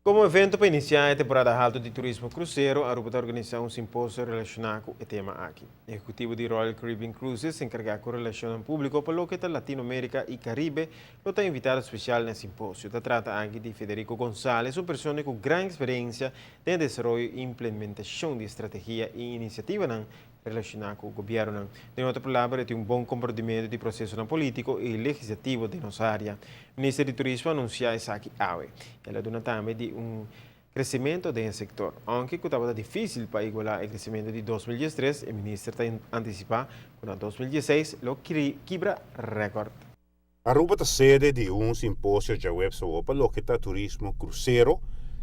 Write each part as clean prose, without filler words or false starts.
Como evento pa inicia e temporada halto di turismo crucero, Aruba ta organisa un simposio relaciona cu e tema aki. Ehecutivo di Royal Caribbean Cruises, encarga cu relacion publico pa loke ta Latinoamerica y Caribe, lo ta invitado special na e simposio. Ta trata aki di Federico González, un persona cu gran experiencia den desaroyo y implementacion di strategia y iniciativa relaciona cu gobierno. Den otro palabra, tin un bon comprendimento di proceso politico y legislativo di nos area. Minister di Turismo a anuncia esaki awe. El a duna tambe di un crecemento den sector. Aunke cu tabata dificil pa iguala e crecemento di 2013, e minister ta anticipa cu na 2016 lo kibra record. Aruba ta sede di un simposio djaweps pa loke ta turismo crucero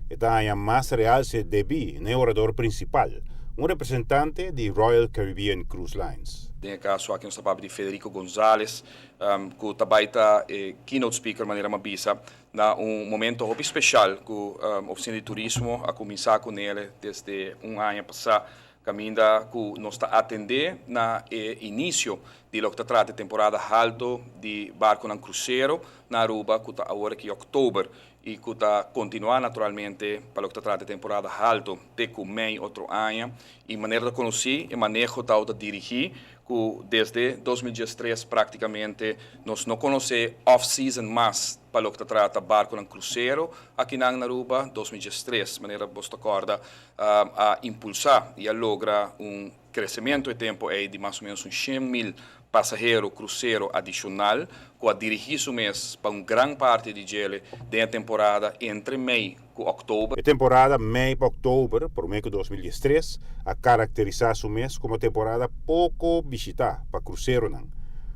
y ta mas realce debi na orador principal, un representante di Royal Caribbean Cruise Lines. Den e caso aki nos ta papia di Federico González, cu tambe ta keynote speaker manera m'a bisa, na un momento hopi special cu Oficina di Turismo a cuminsa cu ne desde un aña pasa, caminda cu nos ta atende na inicio di loke ta trata temporada halto di barco crucero na Aruba, cu ta awor aki october y cu ta continua naturalmente pa loke ta trata temporada halto te cu mei otro aña. Y manera di conoce e maneho ta dirigi cu desde 2013 practicamente nos no conoce off-season mas pa loke ta trata barco crucero aki na Aruba. 2013, manera bo ta corda, a impulsa y a logra un crecemento e tempo ey di mas o menos un 100 mil pasahero crucero adicional, cu a dirigi su mes pa un gran parti di dje den e temporada entre mei y october. E temporada mei pa october, pa mei 2013, a caracterisa su mes como temporada poco bishita pa crucero.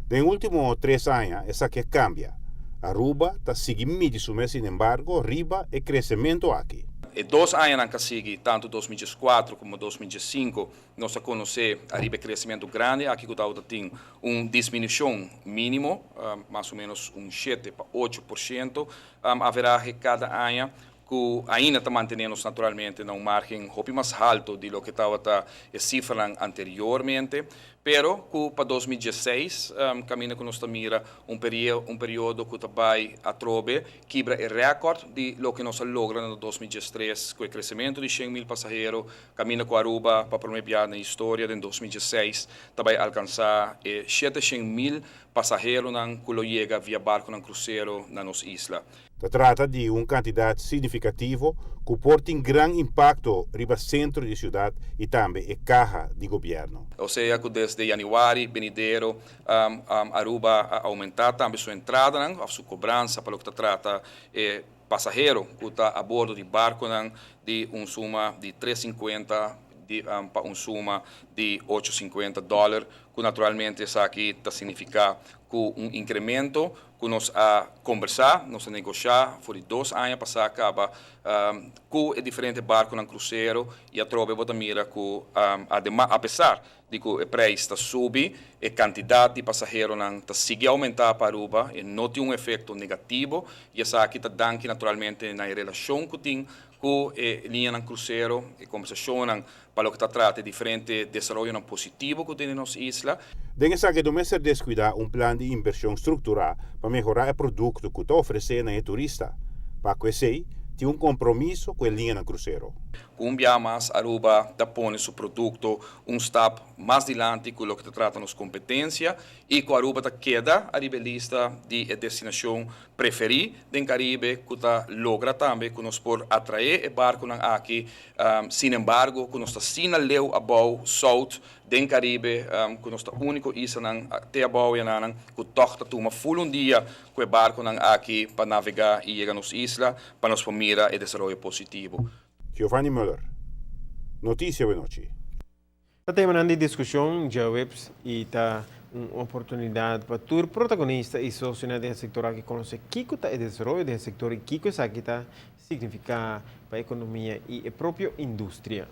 Den ultimo 3 aña, esaki a cambia. Aruba ta sigui midi su mes, sin embargo, riba e crecemento aki. E 2 aña cu a sigui, tanto 2014 como 2015, nos a conoce ariba crecemento grandi, aki cu tin un disminucion minimo, mas o menos un 7 pa 8% average cada aña, cu ainda ta manteniendo naturalmente na un margen hopi mas halto di loke tabata e cifra anteriormente, pero cu pa 2016, caminda cu nos mira un periodo cu tambe atrobe kibra e record di loke nos a logra na 2013 cu e crecemento di 100 mil pasahero, caminda cu Aruba pa prome biaha den historia di 2016 tambe alcansa 700 mil pasahero cu lo yega via barco crucero na nos isla. Ta trata di un cantidad significativo cu por tin gran impacto riba centro di ciudad y tambe e caha di gobierno. O sea cu desde januari venidero Aruba a aumenta tambe su entrada, of su cobransa pa loke ta trata pasahero cu ta a bordo di barco di un suma di 350 pa un suma di 850 dollar, cu naturalmente esaki ta significa cu un incremento cu nos a combersa, nos a negocia, for di 2 aña pasa caba cu e diferente barco crucero y atrobe bo ta mira cu ademas, apesar di cu e prijs ta subi, e cantidad di pasahero ta sigui aumenta pa Aruba y no tin un efecto negativo y esaki ta danki naturalmente na relacion cu tin cu e linea crucero y conversacion pa loke ta trata diferente desaroyo positivo cu tin na nos isla. Den esaki no mester descuida un plan di inversion structural pa mehora e producto cu ta ofrece na turista. Pa esey, tin un compromiso cu e linea crucero. Un biaha mas Aruba ta pone su producto un stap mas dilanti cu loke ta trata nos competencia y cu Aruba ta keda ariba lista di destinacion preferi den Caribe, cu ta logra tambe cu nos por atrae e barco aki, sin embargo, cu nos ta asina leu abou south den Caribe, cu nos ta unico isla te abou nan cu toch ta tuma full un dia cu e barco aki pa navega y yega nos isla pa nos mira e desaroyo positivo. Giovanni Müller, Noticia Nochi. E tema di discusion djaweps y ta un oportunidad pa tur protagonista y socio den sector aki conoce kico ta e desaroyo di e sector y kico esaki ta significa pa e economia y e propio industria.